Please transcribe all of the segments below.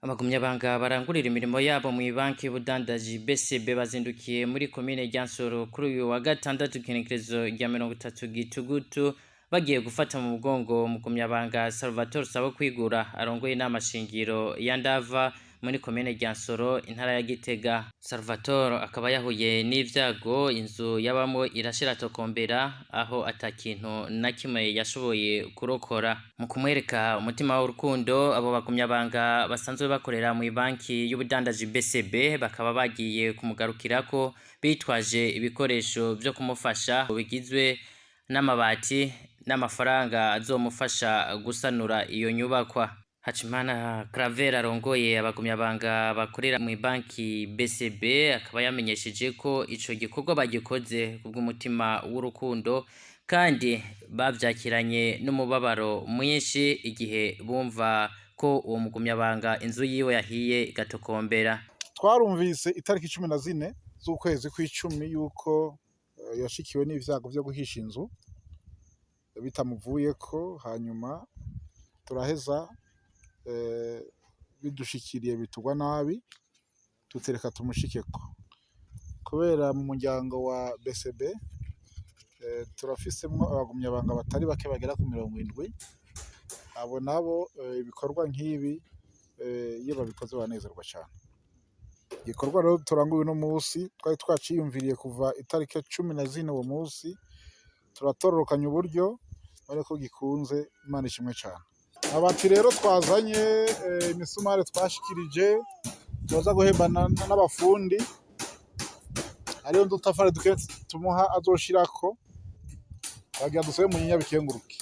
Abagumyabanga barangurira imirimo yabo mw'ibanki y'ubudandaji BCB bazindukiye muri komine Ryansoro kuri uyu wa gatandatu igenekerezo rya 30 Gitugutu, bagiye gufata mu mugongo umugumyabanga Salvatore Sabokwigura arongoye inama shingiro ya Ndava muri komine Ryansoro, intara ya Gitega. Salvatore akaba yahuye n'ivyago, inzu yabamwo irashira tokombera, aho ata kintu na kimwe yashoboye kurokora. Mu kumwereka umutima w'urukundo, abo bagumyabanga basanzwe bakorera mu banki y'ubudandaji BCB bakaba bagiye kumugarukirako bitwaje ibikoresho vyo kumufasha bigizwe n'amabati n'amafaranga azomufasha gusanura iyo nyubakwa. Hacimana Claver arongoye abagumyabanga bakorera mu banki BCB akaba yamenyesheje ko ico gikorwa bagikoze kubw'umutima w'urukundo, kandi bavyakiranye n'umubabaro mwinshi igihe bumva ko uwo mugumyabanga inzu yiwe yahiye igatokombera. Twarumvise itariki 14 z'ukwezi kw'icumi yuko yashikiwe n'ivyago vyo guhisha inzu bitamuvuyeko, hanyuma turaheza bidushikiriye bitugwa nabi, tutereka tumushikeko kubera mu muryango wa BCB turafisemwo abagumyabanga batari bake bagera ku 70. Abo nabo ibikorwa nk'ibi iyo babikoze banezerwa cane. Igikorwa rero turanguye uno musi twari twaciyumviriye kuva itariki 14 uwo musi, turatororokanya uburyo ariko gikunze. Imana ishimwe cane. Abati rero twazanye imisumari twashikirije, tuza guhembana n'abafundi, hariho n'udutafari duke tumuha azoshirako, bagira dusabe munyinya bikenguruke.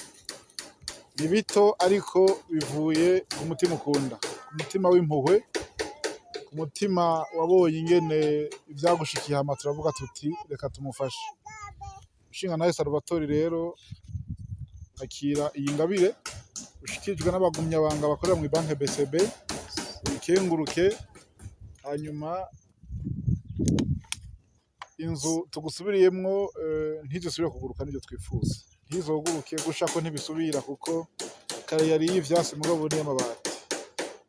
Ni bito ariko bivuye ku mutima ukunda, ku mutima w'impuhwe, ku mutima wabonye ingene ivyagushikiye, hama turavuga tuti reka tumufashe. Umushingantahe Salvatore rero, akira iyi ngabire ushikirijwe n'abagumyabanga bakorera mu banki BCB, uyikenguruke, hanyuma inzu tugusubiriyemwo ntizisubire kuguruka, nivyo twifuza. Ntizoguruke gushako, ntibisubira, kuko kare yari y'ivyasi mugabo n'iy'amabati.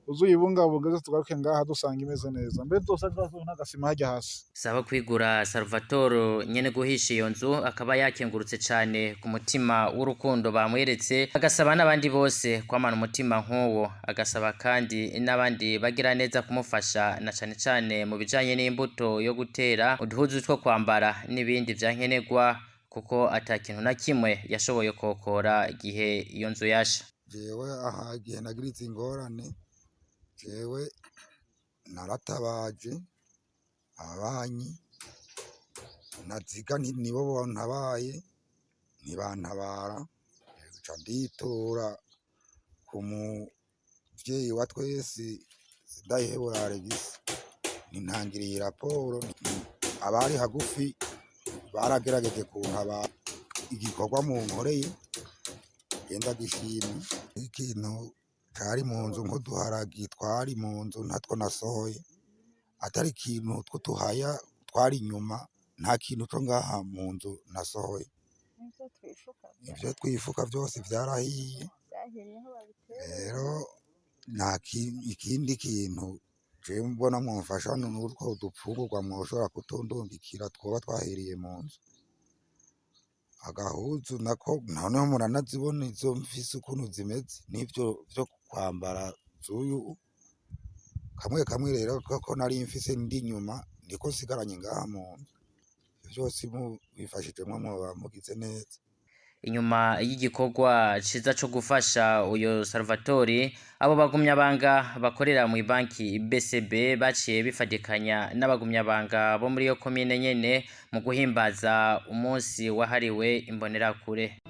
Uzuyibungabunga, ejo tugaruke ngaha dusanga imeze neza, mbe dusanga n'agasima harya hasi. Saba kwigura Salvatore nyene guhisha iyo nzu akaba yakengurutse cane ku mutima w'urukundo bamweretse, agasaba n'abandi bose kwamana umutima nk'uwo, agasaba kandi n'abandi bagira neza kumufasha na cane cane mu bijanye n'imbuto yo gutera, uduhuzu two kwambara n'ibindi vyankenerwa, kuko ata kintu na kimwe yashoboye kokora igihe iyo nzu yasha. Jewe aha igihe nagiritse ingorane, jewe naratabaje ababanyi naziga nibo bontabaye, ntibantabara, nca nditura ku muvyeyi wa twese Sindayihebura Alegisi, ntintangiriye raporo. Abari hagufi baragerageje kuntabara. Igikorwa munkoreye genda gishimye. Ikintu cari mu nzu nk'uduharagi twari mu nzu ntatwo nasohoye, atari ikintu tw'utuhaya twari inyuma, nta kintu co ngaha mu nzu nasohoye. Ivyo twifuka vyose vyarahiye. Rero nta ikindi kintu jewe mbona mwomfasha n'utwo dupfungurwa mwoshobora kutundungikira twoba twahiriye mu nzu. Agahuzu nako noneho muranazibona izo mfise ukuntu zimeze, n'ivyo vyo kwambara z'uyu kamwe kamwe rero ko nari mfise ndi inyuma niko nsigaranye ngaha mu nzu. Vyose mubifashijemwo mwoba mugize neza. Inyuma y'igikorwa ciza co gufasha uyo Salvatore, abo bagumyabanga bakorera mu banki BCB baciye bifadikanya n'abagumyabanga bo muri iyo komine nyene mu guhimbaza umunsi wahariwe imbonerakure.